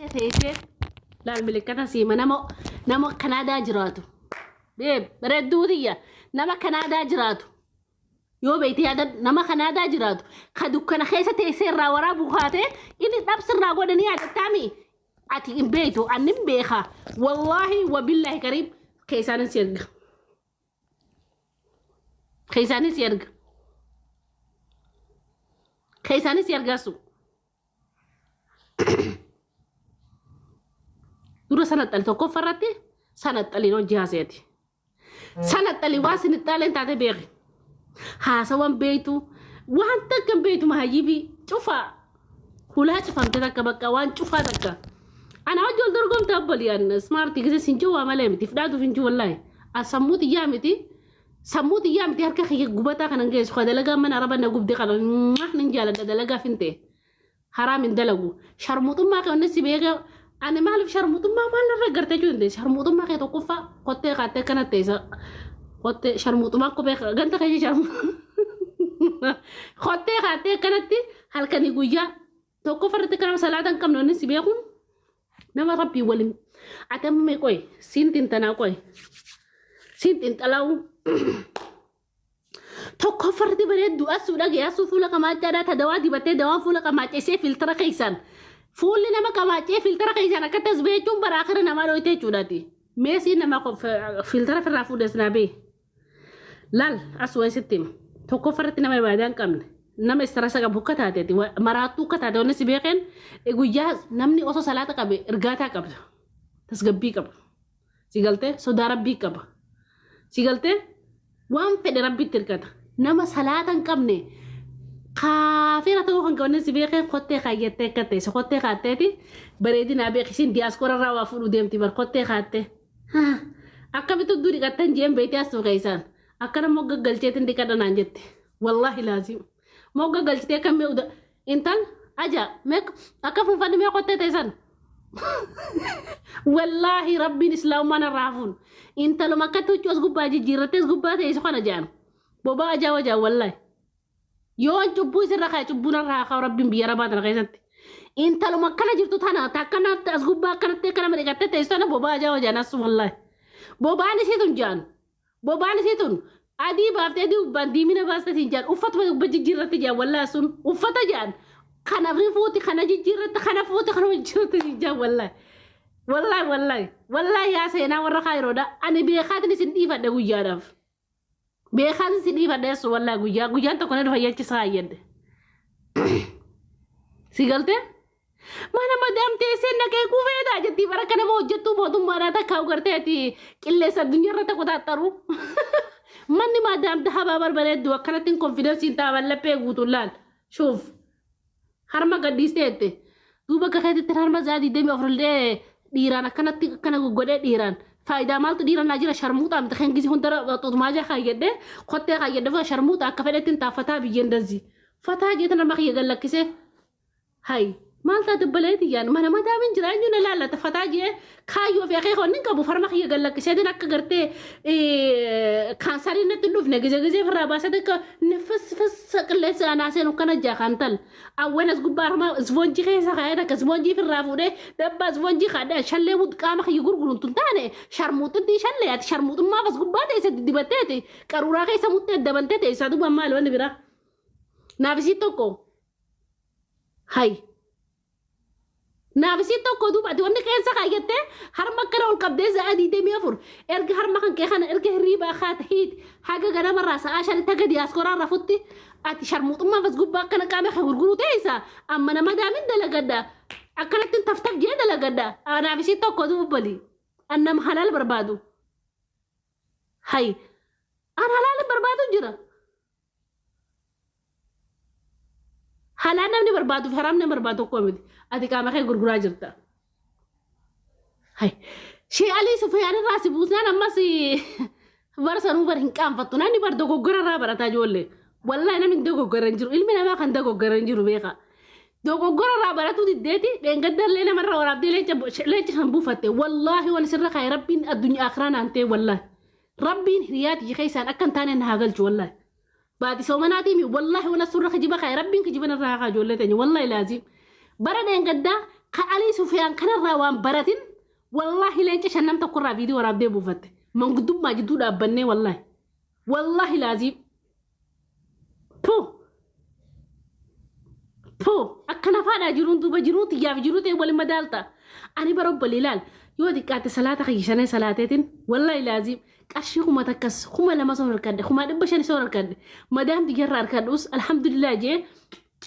Teessee laal milikkata siima nama Kanaadaa jiraatu. Beeb bareedduu tiyya, nama Kanaadaa jiraatu. Yoo beekte yaada nama Kanaadaa jiraatu ka dukkana keessa teessee irraa waraabuu kaatee inni dhabsirraa godhanii yaadattaami. Ati hin beektu, ani hin beeka. Wallaahi wabillaahi kariim, keessaanin si erga. Keessaanin si erga. Keessaanin si ergaasu. Dura sana xali tokkoffaa irratti sana xaliin hojii haaseeti. Sana xali waan sinixxaaleen taate beeki. Haasawan beektu, waan takka hin beektu, mahayyibii cufaa. Hulaa cufamte takka bakka waan cufaa takka. Ana hojii ol dorgomte obboliyaan smart gise sin jiru waa malee miti, fudhaatuuf hin jiru wallaahi. An sammuu xiyyaa miti. Sammuu xiyyaa miti, harka kiyya gubataa kanan geessu ka dalagaa mana araba na gubde kana nin jaaladha, dalagaaf hin ta'e. Haraam hin dalagu. Sharmuxummaa kee wanni si beekee ani maaliif sharmuxummaa maal irra gartee jechuu dandeessi. Sharmuxummaa kee tokkoffaa kottee kaattee akkana teessa. Kottee sharmuxummaa kophee ganda keessa sharmu. Kottee kaattee akkanatti halkanii guyyaa tokkoffaa irratti akka nama salaata hin qabne wanni si beekuun nama rabbii waliin. Ati amma mee qoy siin xinxanaa, qoy siin xinxalaa'u. Tokkoffarti bareeddu asuu dhagee asuu fuula qamaachaadhaa ta dawaa dibattee dawaan fuula qamaacessee filtara keessaan fuulli nama qamaacee filtara keessaan akkatti as bahe jechuun bara akira namaa dhoyte jechuudhaati. Meesii nama filtara firraa fuudhes naa bee. Laal as waan sitti hima. Tokkoffarratti nama ibaadaa hin qabne, nama istarasa qabu akka taateeti, maraattuu akka taate wanni si beekeen guyyaa namni osoo salaata qabe ergaataa qabda. Tasgabbii qaba. Si galtee sodaa rabbii qaba. Si galtee waan fedhe rabbitti hirkata. Nama salaata hin qabne kaafira ta'uu kan qabne si beekee kottee kaayyattee akka teesse kottee kaatteeti bareedinaa beekisiin diyaaskoora irraa waa fuudhuu deemti bar kottee kaattee. Akkamitti hudduu dhiqattan jeen beektee as keessaan akkana mogga galcheetiin dhiqadha naan jette. Wallaahi laazim. Mogga galchitee akka mi'u intal aja mee akka funfanni mee kottee teessan. Wallaahi rabbiin islaamummaa narraa hafuun intaluma akkatti huccuu as gubbaa jijjiirrattee as gubbaa teessu kana jedhan bobaa ajaa wajaan wallaahi. Yoo an cubbuu isirra kaa'e cubbuu narraa haa kaa'u rabbiin biyya arabaa tana keessatti. Intaluma akkana jirtu tana takkanatti as gubbaa akkanatti akka nama dhiqattee teessu tana bobaa ajaa wajaan as wallaahi. Bobaan isii tun jedhan. Bobaan isii tun adii baaftee adii gubbaan diimina baaste siin jedhan, uffatuma gubba jijjiirratti jedhan wallaahi, sun uffata jedhan. Kana fuuti kana jijjiirratti, kana fuuti kana jijjiirratti siin jedhan wallaahi. Wallaahi wallaahi wallaahi, yaa seenaa warra kaayiroodha, ani beekaatiin isin dhiifadhe guyyaadhaaf. Beekaatiin isin dhiifadhe asuu wallaahi, guyyaa guyyaan tokko na dhufa jechisaa hayyadde. Si galtee? Mana madaam teessee naqee kufeedha jettii bara kana nama hojjettuu mootummaadhaa takka agarteeti qilleensa addunyaa irratti qoxaaxaru. Manni madaam dahabaa barbareeddu akkanatti konfidensiin taa'an laphee guutuun laal. Shuuf. Harma gadhiistee jette. Duuba akka keetitti harma za'a 24 illee dhiiraan akkanatti akkana goggodhee dhiiraan. Faayidaa maaltu dhiira naa jira? Sharmuuxaa miti kan gisi hundara xuxumaa jaa kaayyadhee kottee kaayyadhee sharmuuxa akka fedhetti hin taaffataa biyyeen dazzi. Fataa jeetan harma kiyya gad lakkisee. Hay maal taate obboleetti yaan mana madaamin jira, eenyu na laallata? Fataa jee kaayyoo fi akeeka wanni hin qabu, farma kiyya gad lakkiseetiin akka gartee kaansariin natti hin dhufne gizee gizee ofirraa baasee akka nifis fis qilleensi anaa seenu kana jaa kan tal awween as gubbaa harma isboonjii keessa kaa'ee takka isboonjii ofirraa fuudhee dabbaa isboonjii kaadhee shallee wud qaama kiyya gurguruun tun taane sharmuuxittii shallee ati sharmuuxummaaf as gubbaa teesse diddibatteeti qaruuraa keessa muxxee dabantee teessaa duuba maali wanni biraa naaf isii tokko. Hay. Naaf isii tokko, duuba ati wanni qeensa kaayyattee harma akkana ol qabdee sa'a 24 erga harma kan kee kana erga hirriibaa kaate hiiti haga ganamarraa sa'a 5tti haga diyaaskoraa rafutti ati sharmuuxummaa as gubbaa akkana qaama kee gurguruu teessa amma nama daamin dalagadha akkanatti taftaf jee dalagadha naaf isii tokko, duuba bali an nama halaal barbaadu. Hay an halaal barbaadu jira. Halaal namni barbaadu fi haraam namni barbaadu tokko miti. Ati qaama kee gurguraa jirta. Hay. Shee Alii Sufiyaan irraa si buusnaan ammas bara sanuu bar hin qaanfattu. Namni bar dogoggora irraa barataa ijoollee. Wallaahi namni dogoggora hin jiru. Ilmi namaa kan dogoggora hin jiru beeka. Dogoggora irraa baratuu diddeeti dheengadda illee namarraa waraabdee leenca san buufatte. Wallaahi waan isirra kaa'e rabbiin addunyaa akiraa naan ta'e wallaahi. Rabbiin hiriyaa tiyya keessaan akka hin taane na haa galchu wallaahi. Baati soomanaatii mi wallaahi waan asurra kijiba kaa'e rabbiin kijiba narraa haa kaa'u ijoollee teenya wallaahi laaziim. Bara dheengaddaa Ka Alii Sufiyaan kanarraa waan baratin wallaahi leenca shannam tokkorraa viidiyoo waraabdee buufatte. Manguddummaa jidduu dhaabbannee wallaahi. Wallaahi laaziim. Puh. Puh. Akka nafaadhaa jiruun duuba jiruu tiyyaaf jiruu ta'e waliin madaalta. Ani bara obbolee ilaal yoo xiqqaate salaata kiyya shanee salaateetiin wallaahi laaziim qarshii 1000s 2000 soon harkadhe 500,000 soon harkadhe madaam tiyyarraa harkadhus alhamdulillah jee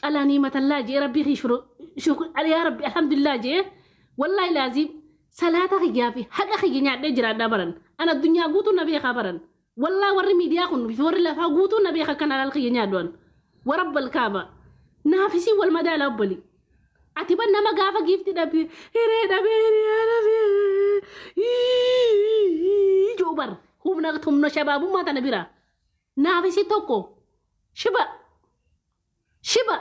alaa niimatallaa jee rabbii kiyya shuru shukur yaa rabbi alhamdulillah jee wallaahi laaziim salaata kiyyaa fi haqa kiyya nyaadhee jiraadhaa baran an addunyaa guutuu na beekaa baran Wallah warri miidiyaa kun fi warri lafaa guutuu na beeka akkan halaal kiyya nyaadhu an. Warabbal kaaba. Naaf isiin wal madaala obboli. Ati ban nama gaafa giifti dhabe hiree dhabee hiriyaa dhabee ji'u bar humna humna shabaabummaa tana bira. Naaf isii tokko shiba shiba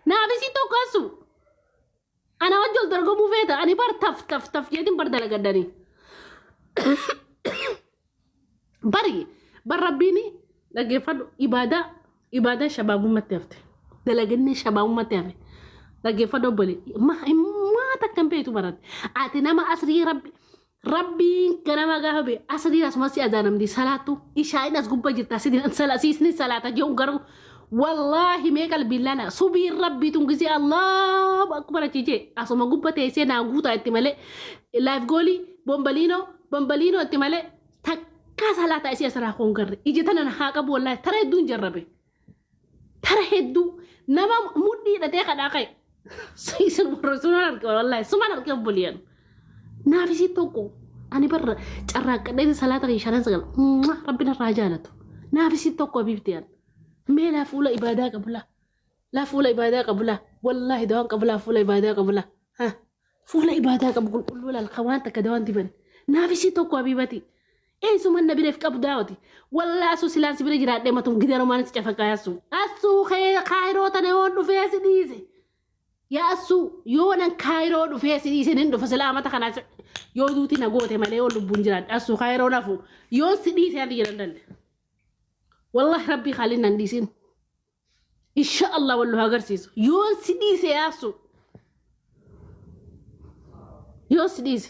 naaf isii tokko asu. Ana wajji ol dorgomuu feeta ani bar taf taf taf jeetin bar dalagadhani. Bari bar rabbiin dhaggeeffadhu ibaadaa ibaadaa shabaabummatti hafte dalagannee shabaabumatti hafe dhaggeeffadhu obbole maa takka hin beektu baratti ati nama asrii rabbi rabbiin ganama gaafa bee asriin asuma si azaanamdi salaattu ishaa'in as gubba jirta siisni salaata je'u garuu wallaahi mee qalbiin laala subiin rabbii tun gisee allahu akbar achi jee asuma gubba teessee naa guutaa itti malee laayif goolii bombaliinoo bombaliinoo itti malee takkaa salaataa isii asirraa koon garre ija tana na haa qabu wallaahi tara hedduun jarrabe tara hedduu nama mudhii hidhatee kadhaa ka'e isin warra sumaan arge wallaahi sumaan arge obboleeyyan naaf isii tokko ani barra carraaqqadhee salaata kiyya shanan sagal rabbi narraa jaalatu naaf isii tokko habiibti an mee laa fuula ibaadaa qabu laa laa fuula ibaadaa qabu laa wallaahi dawaan qabu laa fuula ibaadaa qabu laa ha Fuula ibaadaa qabu qulqulluu laal kan waan takka dawaan diban. Naaf isii tokko habiibati. Eessuman na bireef qabu daawati. Wallaa asuu silaan si bira jiraadhee matum gidarumaan si cafaqaa asuu. Asuu kee kaayiroo tana yoon dhufee si dhiise. Yaa asuu yoo nan kaayiroo dhufee si dhiise nin dhufa silaa amata kanaa yoo duuti na goote malee yoo lubbuun jiraadhe asuu kaayiroo nafu yoon si dhiise ani jedhan danda'e. Wallahi rabbii khaalin nan dhiisin. Insha Allah wal nu haa agarsiisu. Yoon si dhiise yaasu. Yoon si dhiise.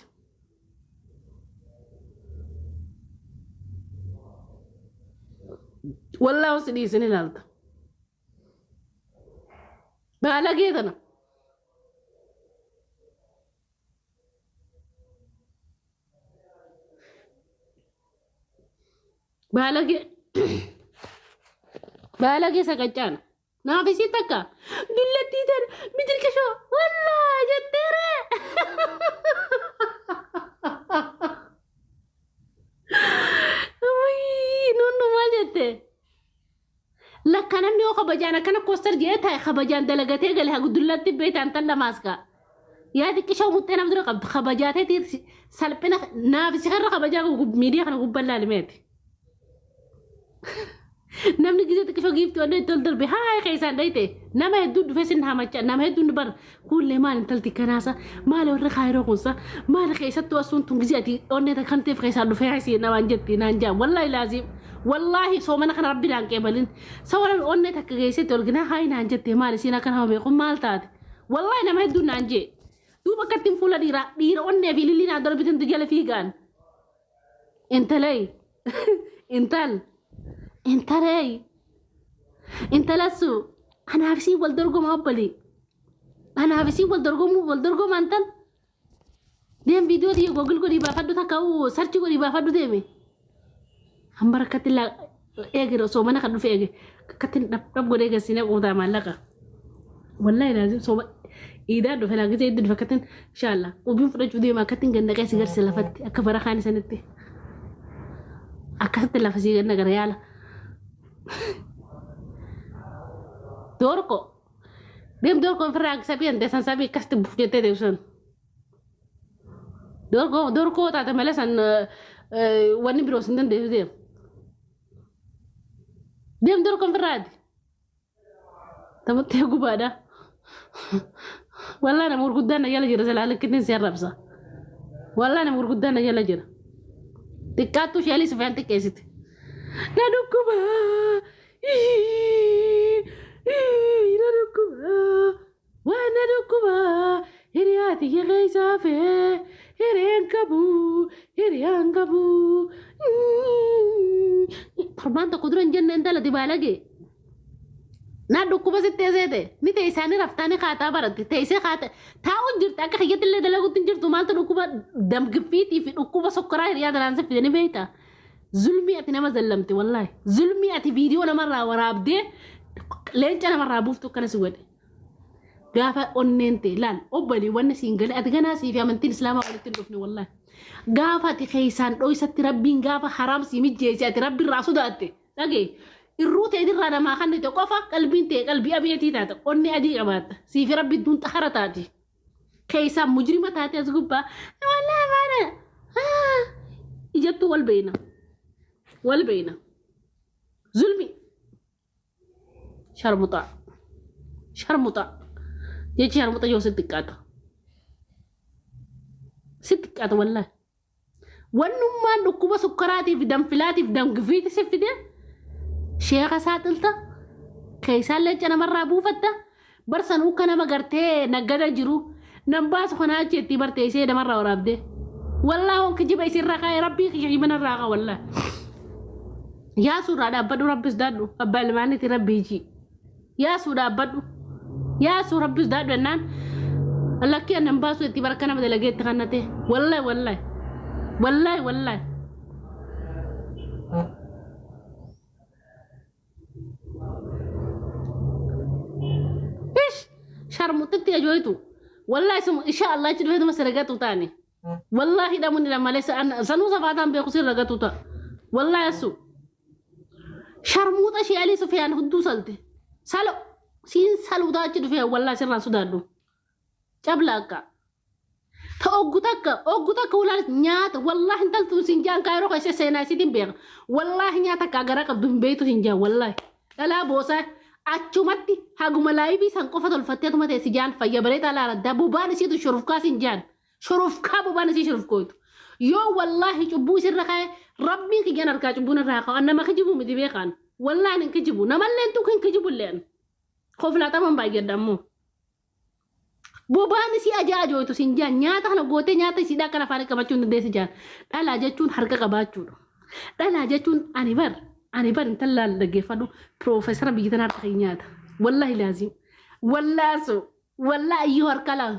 Wallaahi yoon si dhiise ni ilaalta. Baalagee tana. Baalagee baalagee saqaccaana. Naaf isii takka dullattii tana mitirkishoo wallaa jetteeree. Wayii nunnu maal jette? Lakka namni yoo kabajaan akkana kostar jedhee taa'e kabajaan dalagatee gale hagu dullatti beektaan tan lamaas kaa. Yaa xiqqishoo muxxee nama dura qabdu kabajaatee tiirsi salphina naaf si karra kabajaa qabu miidiyaa kana gubbaan laalimeeti. Namni gisee xiqqishoo giiftii onnee itti ol darbe haa keessaan dhayite nama hedduu dhufee sin hamacha nama hedduun bar kuullee maal intalti kanaasa maal warri kaayiroo kunsa maal keessattuu asuun tun gisee ati onnee kan ta'eef keessaan dhufee asii namaan jetti naan jaa wallaahi laaziim wallaahi soomana kana rabbi naan qeebalin sawa namni onnee takka geessetti ol ginaa hayi naan jette maal isiin akka nama beeku maal taate wallaahi nama hedduun naan jee duuba akkattiin fuula dhiiraa dhiira onnee fi lillii naan darbitintu jala fiigaan intalay intal intalay intalassu anaaf isiin wal dorgoma obbolii anaaf isiin wal dorgomuu wal dorgomaan tan Deem viidiyoo tiyya googil godhii baafadhu takka sarchi godhii baafadhu deemi. Hambara akkatti laa eegere osoo mana kan dhufe eege akkatti dhab dhab godhee gassinee quutaa maallaqa. Wallahi laazim sooma iidaan dhufe laa gisee itti dhufe akkatti inshallah qubiin fudhachuu deema akkatti gannaqee si garsiisa lafatti akka bara kaan isanitti. Akkasitti lafa sii ganna gara yaala. Doorko. Deem doorko ofirraa sabii ante san sabii akkasitti buf jettee deebsan. Doorkoo doorkoo taate malee san wanni biroo sin dandeessu deem. Deem doorkoo ofirraati. Tamuttee gubaadha. Wallaa nama gurguddaan na jala jira silaa likkittiin si arrabsa. Wallaa nama gurguddaan na jala jira. Xiqqaattuu sheelii sufeen xiqqeessite. Na dhukkuba. Na dhukkuba. Waan na dhukkuba. Hiriyaa tiyya keessa hafee hireen qabu hiriyaan qabu. Torbaan tokko dura hin jenne intala dibaalagee. Naa dhukkuba sitti eseete ni teessaanii raftaanii kaataa baratte teessee kaata taa'u jirti akka kiyyatti illee dalaguutti hin jirtu maaltu dhukkuba damgiffiitii fi dhukkuba sokkoraa hiriyaa tanaan si fide ni beekta. Zulmii ati nama zallamte wallaahi zulmii ati viidiyoo namarraa waraabdee leenca namarraa buuftu akkana si godhe. Gaafa onneen tee laal obbolii wanni siin gale ati ganaa sii fi amantiin islaamaa walitti hin dhufne wallaahi. Gaafa ati keessaan dhoysatti rabbiin gaafa haraam sii mijjeesse ati rabbi irraa sodaatte dhagaye irruu teetirraa namaa kannite qofa qalbiin tee qalbii abeetii taata onnee adii qabaatta sii fi rabbi idduun xahara taati. Keessaan mujrima taate as gubbaa wallaahi maana ijattuu wal beeyna wal beeyna zulmi. Sharmuxaa. Sharmuxaa. Jechi sharmuxa yoo sitti xiqqaata. Sitti xiqqaata wallaahi. Wannummaan dhukkuba sukkaraatiif danfilaatiif damgifiiti si fide sheeka saaxilta keessaan leenca namarraa buufatta barsan ukka nama gartee naggada jiru nan baasu kanaa achi itti bartee isee namarraa waraabdee. Wallaahi hon kijiba isinirraa kaa'e rabbii kiyya kijiba narraa ka'a wallaahi. Yaasuu irraa dhaabbadhu rabbis daadhu abbaa ilmaaniiti rabbii jii. Yaasuu dhaabbadhu. Yaasuu rabbis daadhu jennaan lakkii annan baasuu itti baraka nama dalagee itti kannate. Wallaahi wallaahi. Wallaahi wallaahi. Ish sharmuxitti ajooytu. Wallaahi suma insha Allah achi dhufeetuma si ragatu taane. Wallaahi hidhamuun hidhan malee sanuu safaataan beeku si ragatu ta'a. Wallaahi assu. Sharmuuxa ishee Alii Sufiyaan hudduu salte. Salo siin saluutaa achi dhufee wallaahi sirraan sodaadhu. Cabla akka. Ta oggu takka oggu takka ulaan nyaata wallaahi intaltuun siin jaan kaayiroo keessa seenaa isiitiin beeka. Wallaahi nyaata akka garaa qabdu hin beektu siin jaan wallaahi. Dhalaa boosaa achumatti haguma laayivii san qofa tolfattee atuma teessi jaan fayya bareedaa laaladdaa bobaan isiitu shurufkaa siin jaan. Shurufkaa bobaan isii shurufkooytu. Yoo wallaahi cubbuu isirra kaa'e rabbiin kiyyaan harkaa cubbuun irraa kaa'u nama kijibu miti beekaan. Wallaahi hin kijibu namallee tuqu hin kijibu illeen. Koflaataman baay'adha ammoo. Bobaan isii ajaa ajooytu siin jaan nyaata kana gootee nyaata isiidhaa akkana afaan qabachuu hin dandeessi jaan. Dhalaa jechuun harka qabaachuudha. Dhalaa jechuun ani bar ani bar intallaan dhaggeeffadhu piroofeesara biyya tanaa harka nyaata. Wallaahi laazim. Wallaasu. Wallaahi iyyuu harka laa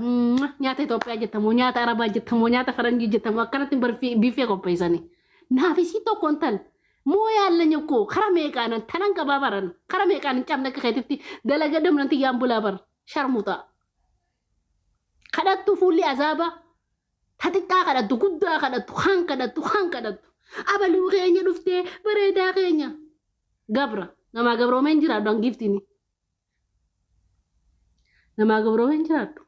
nyaata Itoophiyaa jettamoo nyaata Arabaa jettamoo nyaata Faranjii jettamoo akkanatti biffee qopheessanii. Naaf isii tokko intal moo yaallan yokkoo kara meeqaanan tanan qabaa baran kara meeqaan hin cabne akka keetitti dalaga damnanti yaan bulaa bar sharmuxaa. Kadhattu fuulli azaabaa ta xiqqaa kadhattu guddaa kadhattu kaan kadhattu kaan kadhattu abaluu keenya dhuftee bareedaa keenya gabra namaa gabroomee hin jiraadhu hangiiftiini. Namaa gabroomee hin jiraadhu.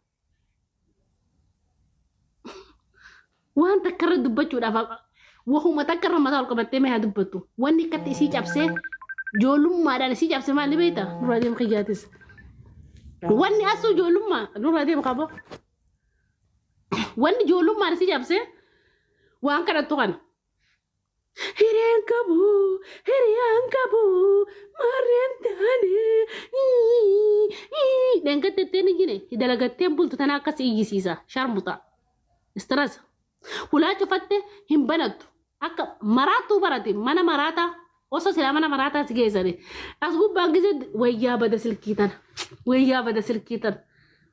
Waan takka irra dubbachuudhaaf wahuma takka irra mataa ol qabattee mee haa dubbattu. Wanni akkatti isii cabsee ijoollummaadhaan isii cabse maal ni beektaa? Nurraa deemu kiyyaatis. Wanni asuu ijoollummaa nurraa deemu qaba. Wanni ijoollummaan isii cabsee waan kadhattu kana. Hireen qabu, hiriyaan qabu, maarreen taane. Dheengaddatteen iyyine dalagatteen bultu tana akkas iyyisiisa sharmuxa. Stress. Hulaa cufatte hin banattu. Akka maraattuu barate mana maraataa osoo silaa mana maraataa si geessani. As gubbaan gisee wayyaa bada silkii tana. Wayyaa bada silkii tana.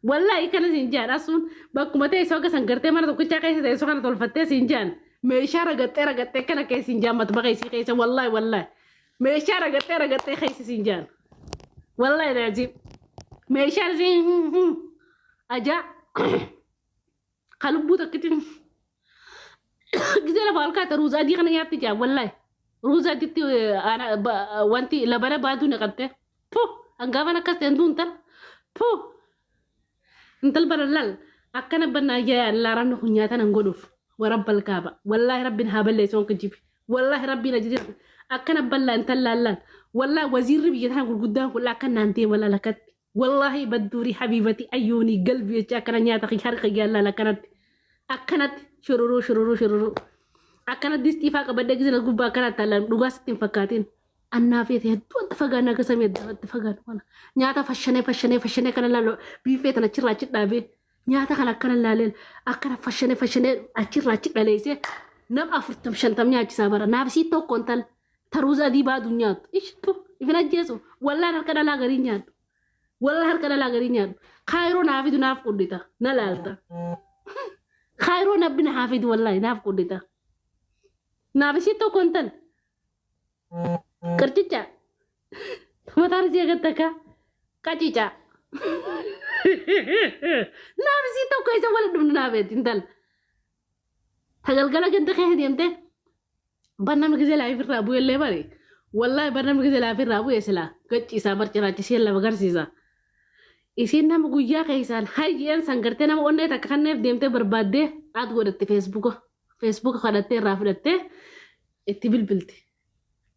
Wallaahi kana siin jaan asuun bakkuma teessoo akka san gartee mana tokkichaa keessa teessoo kana tolfattee siin jaan meeshaa ragaxxee ragaxxee kana keessa siin jaan matbaqa isii keessa wallaahi wallaahi meeshaa ragaxxee ragaxxee keessa siin jaan wallaahi laaziim meeshaan isiin ajaa ka lubbuu takkitti gisee lafa halkaa ta ruuza adii kana nyaatti jaan wallaahi ruuza adiitti wanti labana baaduu naqatte puh hangaafan akkas ta'e duun tal puh intal bara lal akkana bannaa yaa laaramni kun nyaata nan godhuuf warabbal kaaba wallaahi rabbiin haa balleessu wanka jibi wallaahi rabbiin ajajee akkana ballaa intal laallaan wallaahi waziirri biyya tana gurguddaan kun akka naan deema laal akkatti wallaahi badduurii habiibati ayyuunii galbi jecha akkana nyaata kiyya harka kiyya laal akkanatti akkanatti shururuu shururuu shururuu akkana distii faa qabadhee gisina gubbaa akkana taalaan dhugaa sitti hin fakkaatin Annaa feete hedduu adda fagaanna akka samii adda adda fagaannu kana. Nyaata fashanee fashanee fashanee kana laaloo biiffee tana achirraa achi dhaabee. Nyaata kana akkana laaleen akkana fashane fashane achirraa achi dhaleessee nam 40 50 nyaachisaa bara. Naaf isii tokko intal taruuza adii baadu nyaattu. Ishtu ifin ajjeesu wallaan harka dhalaa garii nyaadhu. Wallaan harka dhalaa garii nyaadhu. Kaayiroo naa fidu naaf quddita na laalta. Kaayiroo nabbi na haa fidu wallaahi naaf quddita. Naaf isii tokko intal qircicha mataan isii agarta akka qacica. Naaf isii tokko isa wal dhumnu naaf eeti intal. Tagalgala ganda keessa deemtee bar namni gisee laayif irraa bu'e illee bari. Wallaahi bar namni gisee laayif irraa bu'e silaa gacciisaa bar cinaachisee lafa garsiisa. Isiin nama guyyaa keessaan hayyeen san gartee nama onnee takka kanneef deemtee barbaaddee aad godhatte feesbuuka. Feesbuuka kadhattee irraa fudhattee itti bilbilti.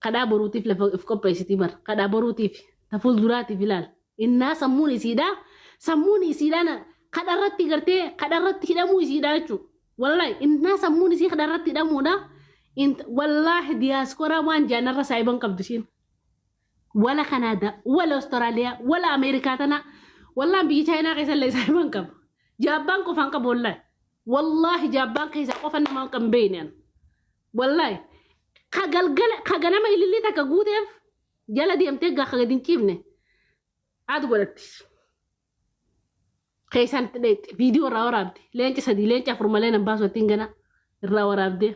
Kadhaa boruutiif lafa if qopheessitii bar. Kadhaa boruutiif ta fuulduraatiif ilaal. Innaa sammuun isiidhaa sammuun isiidhaa kadharratti gartee kadharratti hidhamuu isiidhaa jechuudha. Wallaahi innaa sammuun isii kadharratti hidhamuudha. Wallaahi diyaasporaa waan jaanarra saayiban qabdu isiin. Wala Kanaadaa, wala Austraaliyaa, wala Ameerikaa tana, wallaan biyya Chaayinaa keessa illee saayiban qabu. Jaabbaan qofaan qabu wallaahi. Wallaahi jaabbaan keessaa qofa nama kan beekne an. Wallaahi ka galgala ka ganama ilillii takka guuteef jala deemtee gaa ka gadi hin ciifne haati godhatti. Keessaan itti dheetti viidiyoo irraa waraabde leenca 3 leenca 4 malee nan baasu ittiin gana irraa waraabdee.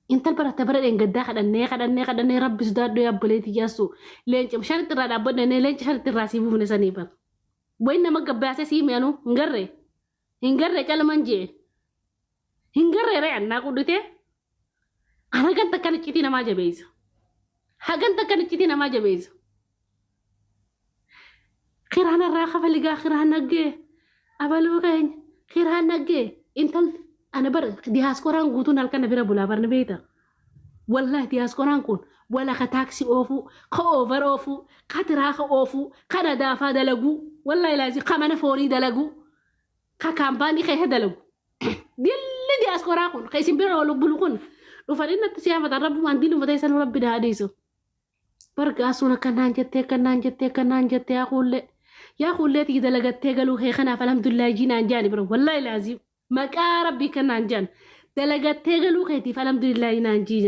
Intal baratte bara dheengaddaa kadhannee kadhannee kadhannee rabbi sodaadhu yaa obboleetti yaassu leenca shanitti irraa dhaabbannee leenca shanitti irraa sii buufne sanii bar. Wayin nama gabbaasee sii mi'anuu hin garree hin garree calaman jee hin garree ree annaa qudhitee an hagan takkan iccitii namaa jabeessa. Hagan takkan iccitii namaa jabeessa. Kiraan irraa kafali gaa kiraan naggee abaluu keenya kiraan naggee intal ana bar diyaaskoraan guutuun halkan na bira bulaa barna beekta. Wallahi diyaaskoraan kun wala ka taaksii oofuu ka oovar oofuu ka tiraaka oofuu ka nadaafaa dalaguu wallahi laazii ka mana foonii dalaguu ka kaampaanii keessa dalagu. Dilli diyaaskoraa kun ka isin bira oolu bulu kun dhufanii natti siyaafatan rabbumaan diluma teessan rabbi na hadiisu. Barga asuun akkanaan jettee akkanaan jettee akkanaan jettee yaa kuullee yaa kuullee tii dalagattee galuu kee kanaaf alhamdulillah jiinaan jaani bira wallahi laazim maqaa rabbii kanaan jaan dalagattee galuu keetiif alhamdulillah naan jiinaan.